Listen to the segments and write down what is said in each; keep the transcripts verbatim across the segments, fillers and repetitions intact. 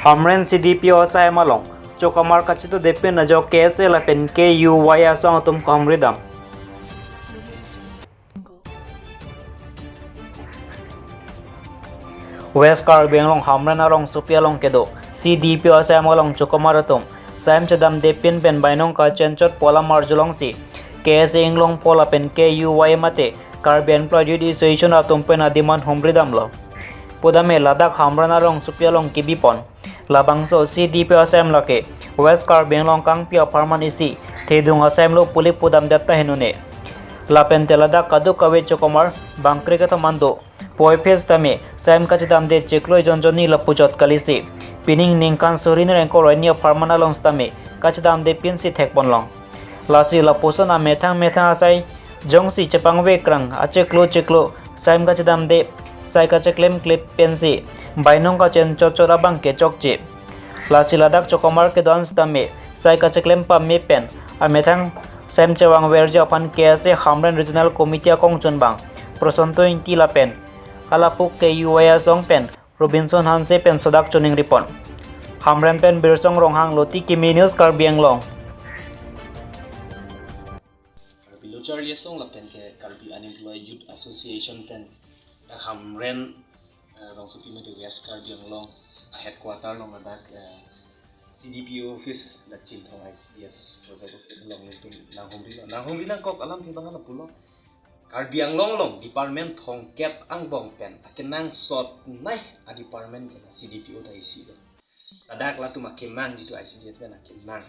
Hamren C D P O asai along chokamar kachedodepin ajok K S A lapen K U Y A asong atum kahumridam. West Karbi Anglong Hamren arongsopi along kedo C D P O asai along chokamar atum saim chedamdepin pen bainong kachenchot pu alam arjulongsi K S A Inglongpo lapen K U Y A mate Karbi Employee Youth Association atum pen ademand humridamlo. Pudame ladak Hamren arongsopi along kebipon labangso C D P O asai lake West Karbi Anglong kangpi apharman isi thedung asai lo pule pudamdet tahai nune. Lapen te ladak kadokave chokamar bangkre kethom an do. Puvoiphit sitame saim kachedamde chiklo jonjoni lapuchot kalisi pining ningkan suri ni ingkoi ra hini apharman along sitame kachedamdepinsi thekponlong. Lasi lapuson amethang methang asai jongsi chepangvekrang achiklo chiklo saim kachedamde sai kacheklemkle pensi bainong kachenchotchot abang ke chokche. Lasi ladak chokamar kedo-an sitame sai kacheklem pame pen amethang saim chevangverji aphan K S A Hamren Regional Committee akongchunbang Prosonto Ingti lapen kalapu K U Y A asong pen Robinson Hanse pen sodak choningripon. Hamren pen Birsong Ronghang, Loti Kimi News, Karbi Anglong. Karbi Lo Charli Asong lapen ke Karbi Unemployed Youth Association pen dak Hamren, eh, rongsopi mate West Karbi Anglong a headquarter along dak, eh, C D P O office dak Chinthong I C D S project office along nelitum nanghumri nanghumri nangkok alamthe abang lapulo. Karbi Anglong along department thomkep angbong pen akenangsot nai a department ke C D P O ta isi lo. Ladak latum akemang jitu I C D S pen akemang,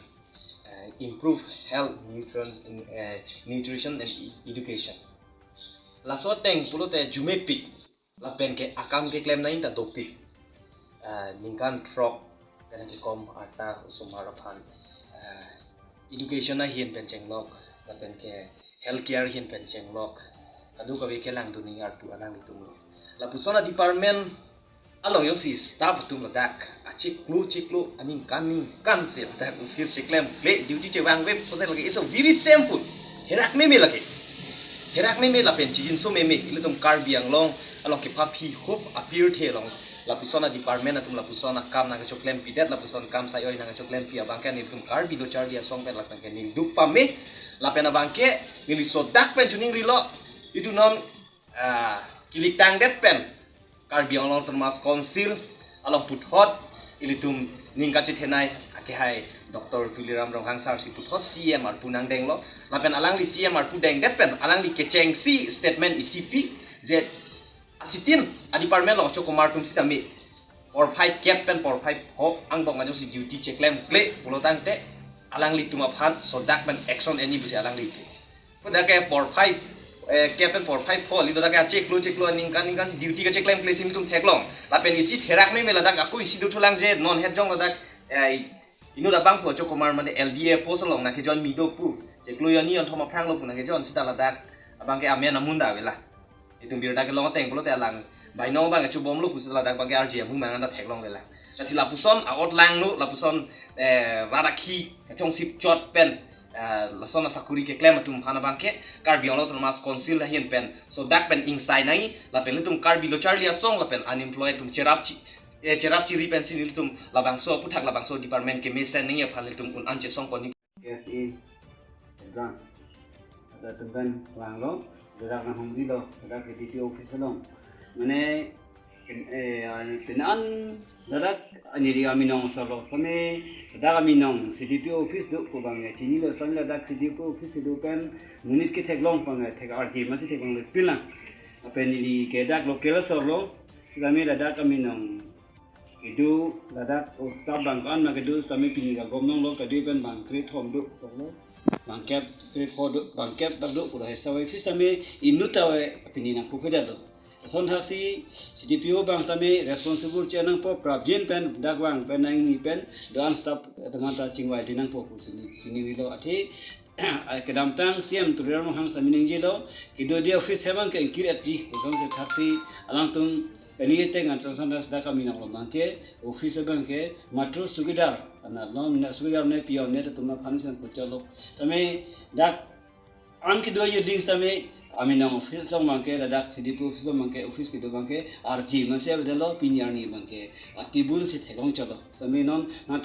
eh, improve health, nutrition, in, eh, nutrition and e- education. Laso ateng pulote jumepik lapen ke akam keklem nai ta dopik. Eh, ningkan throk pen kekom arta osomar aphan, eh, education ahin pen chenglok lapen ke healthcare ahin pen chenglok kadokave kelangdun arpu alanglitum lo. Lapuson a department along jongsi staff atum ladak achiklo chiklo aningkan ningkan si ladak office cheklemkle duty chevangve pulote lake it's a very shameful. Herak meme lake. Herak meme lapen chijinso meme ilitum Karbi Anglong along kepaphi hup apirthe along lapuson a department atum lapuson akam nangkachoklempidet, lapuson akam sai oi nangkachoklempi abang ke nelitum Karbi Lo Charli Asong pen lapen ke ningduk pame lapen abang ke neli sodak pen choningrilo. Itum non, ah, kiliktangdet pen Karbi Anglong Autonomous Council along puthot ilitum ning kachethenei akehai Doctor Tuliram Ronghang sir si puthot C M arpu nangdenglo lapen alangli C M arpu dengdet pen alangli kechengsi statement isipi je asitin a department along chokamar atum sitame porphai kep pen porphai pho angbong ajongsi duty cheklemkle pulotangte alanglitum aphan sodak pen action eni pusi alangli pu. Pu dak ke porphai, eh, kep pen porphai pho li do dak ke achiklo chiklo aningkan ningkan si duty kacheklemkle si nelitum theklong. Lapen isi therak meme ladak ako isi dothulang je non het jong ladak, eh, inut abang phu chokamar mane L D A post along nangkejoin mi do pu. Chiklo jonni jonthom aphrang lo pu nangkejoin sita ladak abang ke amen amun da avela. Itum birta kelong ateng pulote alang bainong abang chubomlo pusi ladak abang ke arje amu mangan ta theklonglelang. Lasi lapuson a-ot langno lapuson, eh, rat akhi kachongsip chot pen, eh, lason asakuri keklem atum aphan abang ke Karbi Anglong Autonomous Council ahin pen sodak pen ingsai nangji lapen ilitum Karbi Lo Charli Asong lapen unemployed atum cherapchi, eh, cherapchiri pensi nelitum labangso aputhak labangso department kemesen nangji aphan ilitum un-an chesongpon ni. K S A Tegang. Ada tungkan langlo, ladak nanghumrilo, ladak C D P O office along. Mane, pen, eh, ah, penan, ladak aniri aminong solo, same, ladak aminong C D P O office do ko bang ya, chinilo same ladak C D P O office do kan, monit ketheklong pang ya, thek arje masi theklongle pinlang. Apen ili ke dak local solo, same ladak aminong kedo ladak o staff bang ko-an ma kedo sitame pini kagom nanglo kedo pen bang kre thom do toklo. Bang kep kre pho do, bang kep dak do kulo hesa wai fis sitame inut ta wai pini nangkuphe dak do. Lason thaksi C D P O bang sitame responsible che nangpo prapjin pen dak bang pen nangni pen do-an staff teman ta chingvai di nangpo pu sini sini wilo athe kedamtang C M Tuliram Ronghang sitame ningjelo kedo di office hem abang ke ingkir etji kosonsi thaksi alangtum kani eteng an chongsan das dak aminong lo abang ke office abang ke matro sugidar anat lo mina sugidar ne pion ne atum aphan sen kuchalo sitame dak An kedo ajo ding sitame, ami nang office along abangke, ladak C D P O office along abangke, office kedo abangke arje masi avedetlo, pini arni abangke a table si theklong chotlo. Sitame non nang